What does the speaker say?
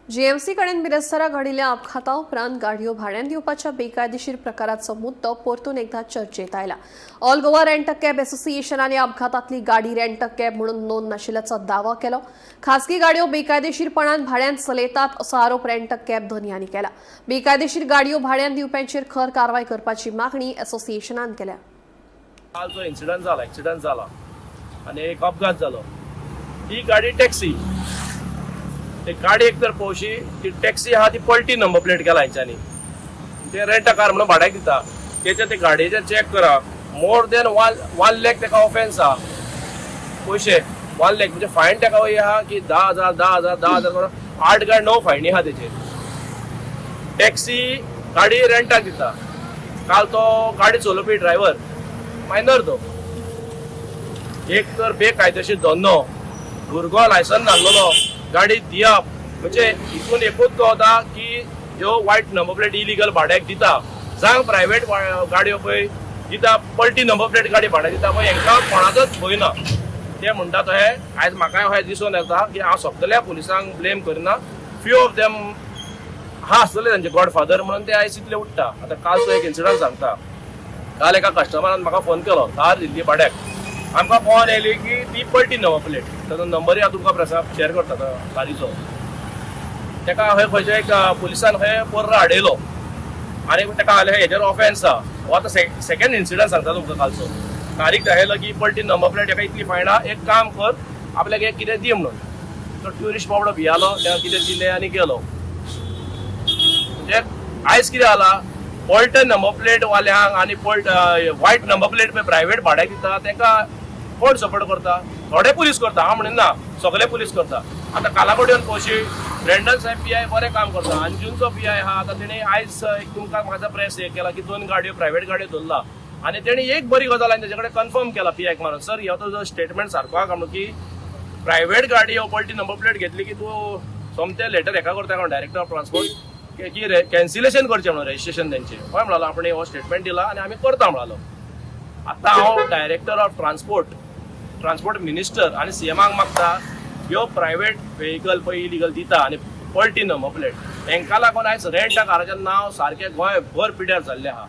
GMC कडेन बिरेस्तारा घडिल्ल्या अपघाता उपरांत गाडयो भाड्यान दिवपाच्या बेकायदेशीर प्रकाराचो मुद्दो परतून एकदा चर्चेत आयला. ऑल गोवा रेंट कॅब असोसिएशनान या अपघातातली गाडी रेंट कॅब म्हणून नोंद नाशिल्ल्याचो दावो केलो. खासगी गाडयो बेकायदेशीरपणान भाड्यान चलयतात असो आरोप रेंट कॅब धनयांनी केला. बेकायदेशीर गाडयो भाड्यान दिवप्यांचेर खर कारवाय करपाची मागणी असोसिएशनान केल्या. काल जो इन्सिडंट जाला, एक्सिडंट जाला आनी एक अपघात जालो, ती गाडी टॅक्सी. ते गाडी एक तर पळोवशी, ती टॅक्सी आहा ती पलटी नंबर प्लेट केला हेंच्यांनी. ते रेंट कार म्हणून भाड्याक दिता. तेच्या ते गाडयेचे चॅक करा, मोर दॅन 1 1 लॅक तेका ऑफेन्स आहा. पयशे 1 लॅक म्हणजे फायन तेका आहा की 10,000, 10,000, 10,000 करून आठ काय णव फायनी आहा तेचेर. टॅक्सी गाडी रेंटाक दिता. काल तो गाडी चलोवपी ड्रायव्हर मायनर. तो एक तर बेकायदेशीर धंदो, भुरगो लायसन नासलेलो गाडी दिवप म्हणजे हितून एकूच कळता की ह्यो वायट नंबर प्लेट इलिगल भाड्याक दिता. जावं प्रायवेट गाडयो पळय दिता, पलटी नंबर प्लेट गाडी भाड्याक दिता पळय, हेंकां कोणाचोच भंय ना. ते म्हणटा तशें आयज म्हाकाय अशें दिसून येता की हांव सगल्या पुलिसांक ब्लेम करिना. फ्यू ऑफ देम हा आसतले तांचे गॉडफादर म्हणून ते आयज इतले उठ्ठा. आतां कालचो एक इन्सिडंट सांगता. काल एका कस्टमरान म्हाका फोन केलो. कार दिल्ली भाड्याक आमकां. कॉल येयली की ती पलटी नंबर प्लेट. ताचो नंबरूय हांव तुमकां प्रेसाक शेअर करता तो कारीचो. ताका हय खंयच्या एक पुलिसान खंय पोर्रा अडयलो आनी ताका हाले हेजेर ऑफेन्स आहा. हो आतां सेकंड इन्सिडंट सांगता तुमकां कालचो. तारीख दाखयलो की पलटी नंबर प्लेट, हेका इतली फायन आहा, एक काम कर, आपल्याक एक कितें दी म्हणून. तो ट्युरिस्ट बाबडो भियालो. ताका कितें दिलें आनी गेलो. म्हणजे आयज कितें जाला, पलटन नंबर प्लेट वाल्यांक आनी पलट वायट नंबर प्लेट पळय प्रायवेट भाड्याक दिता, तांकां कोण सपोर्ट करता? थोडे पुलीस करता. हांव म्हणिना सगळे पुलीस करता. आतां कालाकोडयन पळोवशी, ब्रेंडन साहेब पीआय बरें काम करता. अंजूनचो पीआय आहा. आतां तेणी आयज एक तुमकां म्हाका प्रेस हे केला की दोन गाडयो, प्रायवेट गाडयो धरला आनी तेणी एक बरी गजाल हांवें तेजे कडेन कन्फर्म केला पीआयक मारून, सर, हो तुजो स्टेटमेंट सारको आहा काय म्हणून, की प्रायवेट गाडी हो पलटी नंबर प्लेट घेतली की तूं सोमते लेटर हेका करता डायरेक्टर ऑफ ट्रान्सपोर्ट की कॅन्सिलेशन करचें म्हणून रजिस्ट्रेशन तेंचें. हय म्हणलो, आपणे हो स्टेटमेंट दिला आनी आमी करता म्हणलो. आतां हांव director of transport, transport minister आनी सीएमाक मागता, ह्यो प्रायवेट व्हेकल पळय इलिगल दिता आनी पलटी नंबर प्लेट, हेंकां लागून आयज रेंट काराचें नांव सारकें गोंयभर पिड्यार जाल्लें आहा.